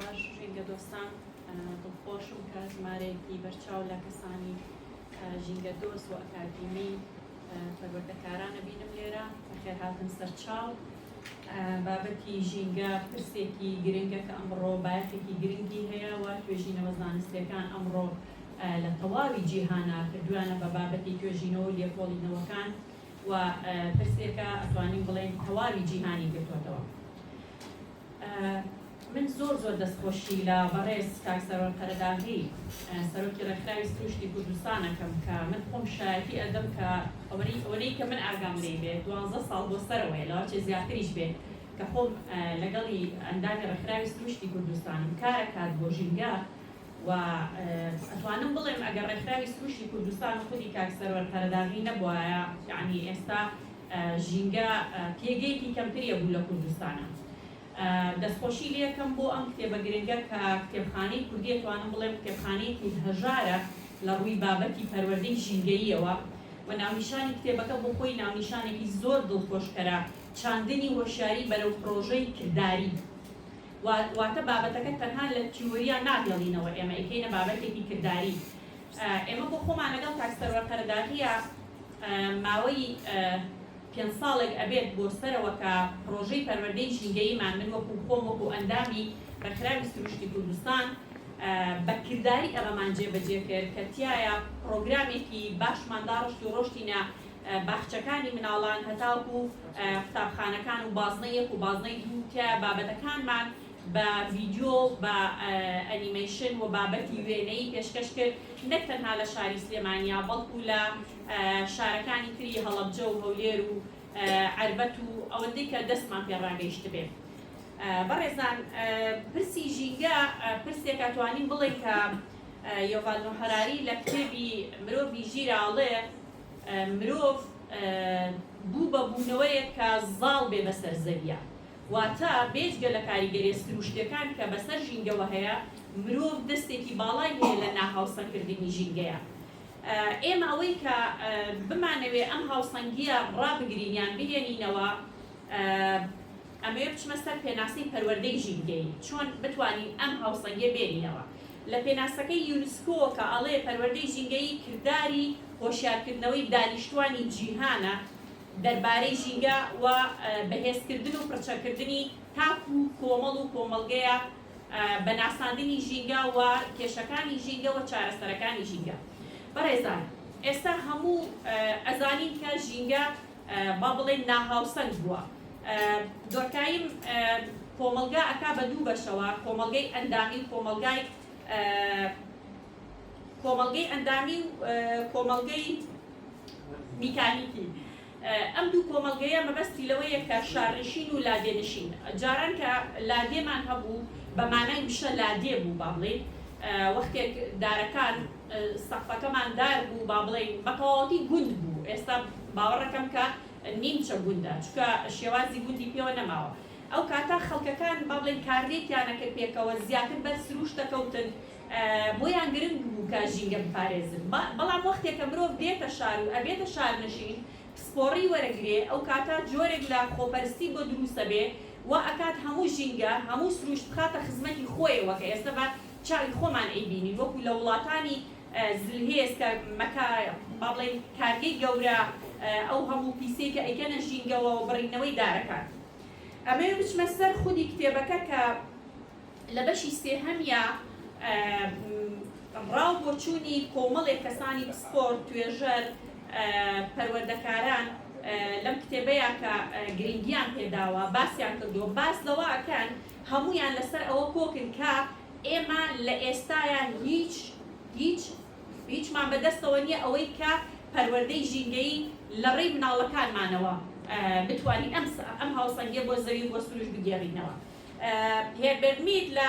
باش ژینگە دۆستان، دڵخۆشم کە ژمارەیەکی بەرچاو لە کەسانی ژینگە دۆست و ئەکادیمی پەروەردەکاران ئەبینم لێرە. بەخێرهاتن سەرچاو. بابەتی ژینگە پرسێکی گرنگە کە ئەمڕۆ بایەخێکی گرنگی هەیە و توێژینەوە زانستیەکان ئەمڕۆ لە تەواوی جیهانا کردویانە بە بابەتی توێژینەوە و لێکۆڵینەوەکان و پرسێکە ئەتوانین بڵێین تەواوی جیهانی گرتۆتەوە. من زۆر زۆر دەستخۆشی لە بەڕێز کاک سەروەر قەرەداغی سەرۆکی ڕێکخراوی سروشتی کوردستان ئەکەم کە من خۆم شایەتی ئەدەم کە ئەوەی ئەوەنەی کە من ئاگام لێی بێ دوانزە ساڵ بۆ سەرەوەیە لەوەچێ زیاتریش بێ کە خۆم لەگەڵی ئەندامی ڕێکخراوی سروشتی کوردستانم کارەکات بۆ ژینگە و ئەتوانم بڵێم ئەگەر ڕێکخراوی سروشتی کوردستان و خودی کاک سەروەر قەرەداغی نەبوایە یەعنی ئێستا ژینگە پێگەیەکی کەمتری ئەبوو لە کوردستانا. دەستخۆشی لێکەم بۆ ئەم کتێبە گرنگە کە کتێبخانەی کوردی ئەتوانم بڵێم کتێبخانەیەکی هەژارە لە ڕووی بابەتی پەروەردەی ژینگەییەوە و ناونیشانی کتێبەکە بۆ خۆی ناونیشانێکی زۆر دڵخۆشکەرە چاندنی هۆشیاری بەرەو پڕۆژەی کرداری واتە بابەتەکە تەنها لە تیۆریا ناهێڵینەوە ئێمە ئەیکەینە بابەتێکی کرداری. ئێمە بۆ خۆمان لەگەڵ کاک سەروەر قەرەداغییە ماوەی پێنج ساڵێک ئەبێت بۆ سەرەوە کە پڕۆژەی پەروەردەی ژینگەییمان من وەکو خۆم وەکو ئەندامی ڕێکخراوی سروشتی کوردستان بە کرداری ئەمەمان جێبەجێ کرد کە تیایا پڕۆگرامێکی باشمان داڕشت و ڕۆشتینە باخچەکانی مناڵان هەتاوەکو قوتابخانەکان و بازنەی یەک و بازنەی دوو تیایا بابەتەکانمان بە ڤیدیۆ و بە ئەنیمەیشن و بابەتی وێنەیی پێشکەش کرد، نەک تەنها لە شاری سلێمانیا بەڵکو لە شارەکانی تری هەڵەبجە و هەولێر و عەربەت و ئەوەندەی کە دەستمان پێ ڕاگەیشتبێ. بەڕێزان پرسی ژینگە پرسێکە توانین بڵێین کە یۆڤال نۆ هەراری لە کتێبی مرۆڤی ژیرا ئەڵێ مرۆڤ بوو بە بوونەوەیەک کە زاڵ بێ بەسەر زەویە. واتە بێجگە لە کاریگەریە سروشتیەکان کە بەسەر ژینگەوە هەیە، مرۆڤ دەستێکی باڵای هەیە لە ناهاوسەنگکردنی ژینگەیا. ئێمە ئەوەی کە بمانەوێ ئەم هاوسەنگیە ڕابگرین یان بهێنینەوە، ئەمەوێ بچمە سەر پێناسەی پەروەردەی ژینگەیی، چۆن بتوانین ئەم هاوسەنگیە بێنینەوە. لە پێناسەکەی یونسکۆ کە ئەڵێ پەروەردەی ژینگەیی کرداری هۆشیارکردنەوەی دانیشتوانی جیهانە، دەربارەی ژینگە و بەهێزکردن و پڕچەککردنی تاک و کۆمەڵ و کۆمەڵگەیە بە ناساندنی ژینگە و کێشەکانی ژینگە و چارەسەرەکانی ژینگە. بەڕێزان ئێستا هەموو ئەزانین کە ژینگە با بڵێین ناهاوسەنگ بووە. دۆرکایم کۆمەڵگا ئەکا بە دوو بەشەوە، کۆمەڵگەی ئەندامی و کۆمەڵگای کۆمەڵگەی ئەندامی و کۆمەڵگەی میکانیکی. ئەم دوو کۆمەڵگەیە مەبەستی لەوەیە کە شارنشین و لادێنشین. جاران کە لادێمان هەبوو بە مانای وشە لادێ بوو با بڵێین وەختێک دارەکان سەقفەکەمان دار بوو با بڵێین بە تەواوەتی گوند بوو ئێستا باوەڕەکەم کە نیمچە گوندە چونکە شێوازی گوندی پێوە نەماوە ئەو کاتە خەڵکەکان با بڵێین کارلێکیان ئەکرد پێکەوە زیاتر بەر سروشت دەکەوتن بۆیان گرنگ بوو کە ژینگە بپارێزن، بەڵام وەختێ کە مرۆڤ دێتە شار و ئەبێتە شارنشین پسپۆڕی وەرەگرێ ئەو کاتە جۆرێک لە خۆپەرستی بۆ دروست ئەبێ وا ئەکات هەموو ژینگە هەموو سروشت بخاتە خزمەتی خۆیەوە کە ئێستا بە چاوی خۆمان ئەیبینین وەکو لە وڵاتانی زلهێز کە مەکا با بڵێین کارگەی گەورە ئەو هەموو پیسەی کە ئەیکەنە ژینگەوە و بڕینەوەی دارەکان. ئەمەوێ بچمە سەر خودی کتێبەکە کە لە بەشی سێهەمیا ڕا و بۆچوونی کۆمەڵێک کەسانی پسپۆڕ، توێژەر، پەروەردەکاران لەم کتێبەیا کە گرنگیان پێداوە باسیان کردووە، باس لەوە ئەکەن هەموویان لەسەر ئەوە کۆکن کە ئێمە لە ئێستایا هیچ هیچ هیچمان بەدەستەوە نییە ئەوەی کە پەروەردەی ژینگەیی لە ڕێی مناڵەکانمانەوە بتوانین ئەم ئەم هاوسەنگیە بۆ زەوی و بۆ سروشت بگێڕینەوە. هێربێرت مید لە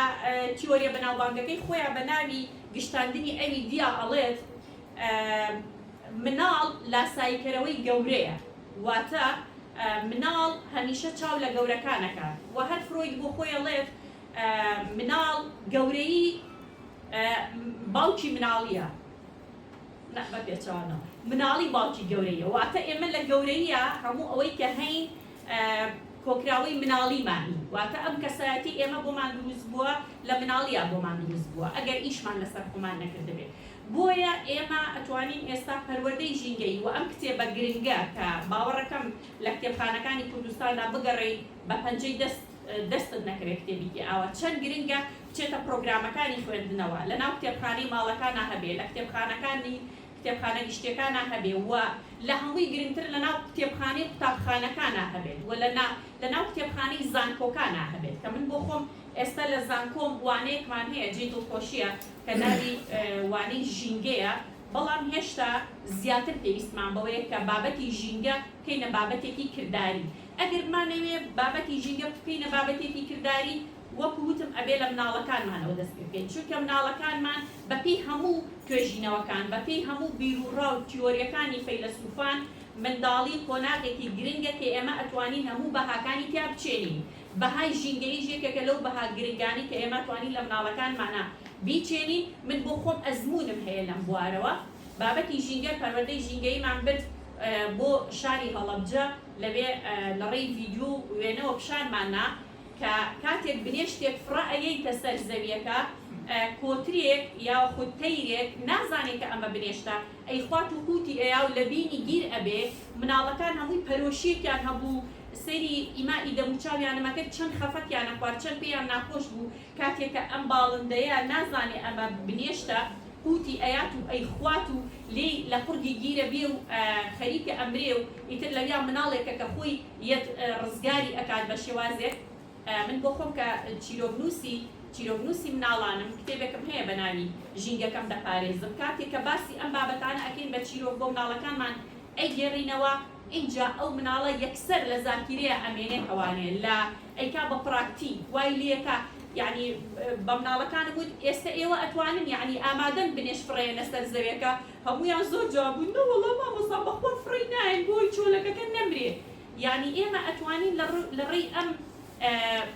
تیۆریە بەناوبانگەکەی خۆیا بە ناوی گشتاندنی ئەوی دیا ئەڵێت، مناڵ لاساییکەرەوەی گەورەیە، واتە مناڵ هەمیشە چاو لە گەورەکان ئەکات و هەر فرۆید بۆ خۆی ئەڵێت مناڵ گەورەیی باوکی مناڵیە، نا بە پێچەوانەوە مناڵی باوکی گەورەیە، واتە ئێمە لە گەورەییا هەموو ئەوەی کە هەین. کۆکراوەی مناڵیمانین، واتە ئەم کەسایەتی ئێمە بۆمان دروست بووە لە مناڵیا بۆمان دروست بووە ئەگەر ئیشمان لەسەر خۆمان نەکردبێ. بۆیە ئێمە ئەتوانین ئێستا پەروەردەی ژینگەیی و ئەم کتێبە گرنگە کە باوەڕەکەم لە کتێبخانەکانی کوردستاندا بگەڕێی بە پەنجەی دەست دەستت نەکەوێ کتێبیکی ئاوا چەند گرنگە بچێتە پڕۆگرامەکانی خوێندنەوە لەناو کتێبخانەی ماڵەکانا هەبێ لە کتێبخانەکانی کتێبخانە گشتیەکانا هەبێ و لە هەمووی گرنگتر لەناو کتێبخانەی قوتابخانەکانا هەبێت و لەناو کتێبخانەی زانکۆکانا هەبێت کە من بۆ خۆم ئێستا لە زانکۆم وانەیەکمان هەیە جێی دڵخۆشیە کە ناوی وانەی ژینگەیە بەڵام هێشتا زیاتر پێویستمان بەوەیە کە بابەتی ژینگە بکەینە بابەتێکی کرداری ئەگەر بمانەوێ بابەتی ژینگە بکەینە بابەتێکی کرداری وەکو وتم ئەبێ لە مناڵەکانمانەوە دەست پێ بکەین چونکە مناڵەکانمان بە پێی هەموو توێژینەوەکان بە پێی هەموو بیروڕا و تیۆریەکانی فەیلەسوفان منداڵی قۆناغێکی گرنگە کە ئێمە ئەتوانین هەموو بەهاکانی تیا بچێنین بەهای ژینگەییش یەکێکە لەو بەها گرنگانەی کە ئێمە توانین لە مناڵەکانمانا بیچێنین من بۆ خۆم ئەزموونم هەیە لەم بوارەوە بابەتی ژینگە پەروەردەی ژینگەییمان برد بۆ شاری هەڵەبجە لەوێ لەڕێی ڤیدیۆ و وێنەوە پیشانمان نا کە کاتێک بنێشتێک فڕە ئەیەیتە سەر زەویەکە کۆترێک یاخود تەیرێک نازانێ کە ئەمە بنێشتە ئەیخوات و قوتی ئەیا و لە بینی گیر ئەبێ مناڵەکان هەمووی پەرۆشیەکیان هەبوو سەیری ئیمائی دەموچاویانم ئەکرد چەند خەفەتیان ئەخوارد چەند پێیان ناخۆش بوو کاتێک کە ئەم باڵندەیە نازانێ ئەمە بنێشتە قوتی ئەیات و ئەیخوات و لێی لە قوڕگی گیرە بێ و خەریکە ئەمرێ و ئیتر لەویا مناڵێکە کە خۆی یەت ڕزگاری ئەکات بە شێوازێک من بۆ خۆم کە چیرۆکنووسی چیرۆکنووسی مناڵانم کتێبێکم هەیە بە ناوی ژینگەکەم دەپارێزم کاتێک کە باسی ئەم بابەتانە ئەکەین بە چیرۆک بۆ مناڵەکانمان ئەیگێڕینەوە ئینجا ئەو مناڵە یەکسەر لە زاکیرەیا ئەمێنێتەوانێ لە ئەیکا بە پراکتیک وای لێکا یەعنی بە مناڵەکانم وت ئێستە ئێوە ئەتوانن یەعنی ئامادەن بنێش فڕێنە سەر زەوێکە هەموویان زۆر جواب بوون نەوەڵا مامۆستا بەخوا فڕێی نایەن بۆی چۆلەکەکە نەمرێ یانی ئێمە ئەتوانین لە ڕێی ئەم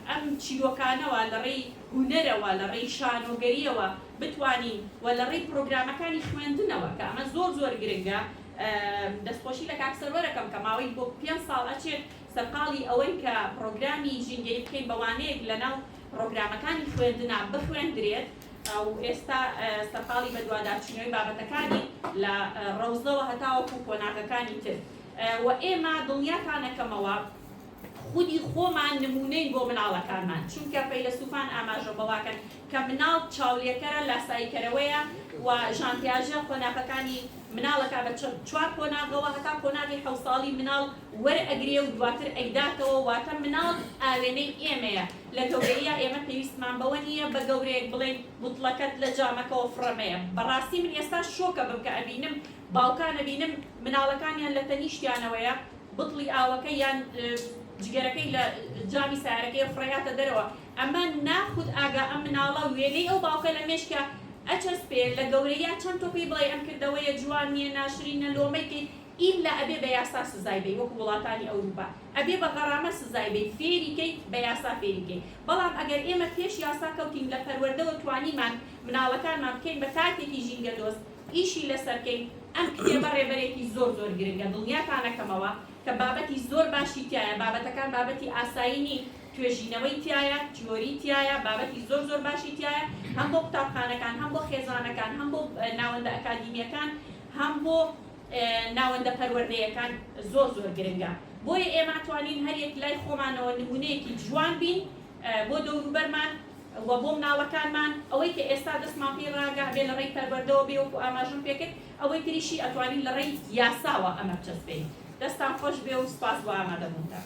ئەم چیرۆکانەوە لە ڕێی هونەرەوە لە ڕێی شانۆگەریەوە بتوانین و لە ڕێی پرۆگرامەکانی خوێندنەوە کە ئەمە زۆر زۆر گرنگە دەستخۆشی لە کاک سەروەرەکەم کە ماوەی بۆ پێنج ساڵ ئەچێت سەرقاڵی ئەوەین کە پرۆگرامی ژینگەیی بکەین بە وانەیەک لەناو پرۆگرامەکانی خوێندنا بخوێندرێت و ئێستا سەرقاڵی بەدواداچوونەوەی بابەتەکانی لە ڕەوزەوە هەتاوەکو قۆناغەکانی تر و ئێمە دڵنیاتانەکەمەوە خودی خۆمان نموونەین بۆ مناڵەکانمان، چونکە فەیلەسوفان ئاماژە بەوەکەن کە مناڵ چاولێکەرە، لاساییکەرەوەیە و ژان پیاژە قۆناغەکانی مناڵەکا بە چوار قۆناغەوە هەتا قۆناغی حەوت ساڵی مناڵ وەرئەگرێ و دواتر ئەیداتەوە، واتە مناڵ ئاوێنەی ئێمەیە، لە گەورەییا ئێمە پێویستمان بەوە نییە بە گەورەیەک بڵێین بوتڵەکەت لە جامەکەوە فڕە مەیە، بەڕاستی من ئێستا شۆکەبم کە ئەبینم باوکان ئەبینم مناڵەکانیان لە تەنیشتیانەوەیە بتڵی ئاوەکەی یان جگەرەکەی لە جامی سەیارەکەیەوە فڕێیاتە دەرەوە ئەمە ناخود ئاگا ئەم مناڵە وێنەی ئەو باوکە لە مێشکیا ئەچەسپێ لە گەورەییا چەند تۆ پێی بڵێی ئەم کردەوەیە جوان نیە ناشرینە لۆمەی کەی ئیلا ئەبێ بە یاسا سزای بەی وەکو وڵاتانی ئەوروپا ئەبێ بە غەرامە سزای بەی فێری کەی بە یاسا فێری کەی بەڵام ئەگەر ئێمە پێش یاسا کەوتین لە پەروەردەوە توانیمان مناڵەکانمان بکەین بە تاکێکی ژینگە دۆست ئیشی لەسەر کەین ئەم کتێبە ڕێبەرێکی زۆر زۆر گرنگە دڵنیاتانەکەمەوە کە بابەتی زۆر باشی تیایە بابەتەکان بابەتی ئاسایی نین توێژینەوەی تیایە تیۆری تیایە بابەتی زۆر زۆر باشی تیایە هەم بۆ قوتابخانەکان هەم بۆ خێزانەکان هەم بۆ ناوەندە ئەکادیمیەکان هەم بۆ ناوەندە پەروەردەیەکان زۆر زۆر گرنگە بۆیە ئێمە توانین هەریەک لای خۆمانەوە نمونەیەکی جوان بین بۆ دەوروبەرمان و بۆ مناڵەکانمان، ئەوەی کە ئێستا دەستمان پێی ڕاگا ئەبێ لە ڕێی پەروەردەوە بێ وەکو ئاماژەم پێکرد، ئەوەی تریشی ئەتوانین لە ڕێی یاساوە ئەمە بچەسپێنین. دەستتان خۆش بێ و سوپاس بۆ ئامادەبوونتان.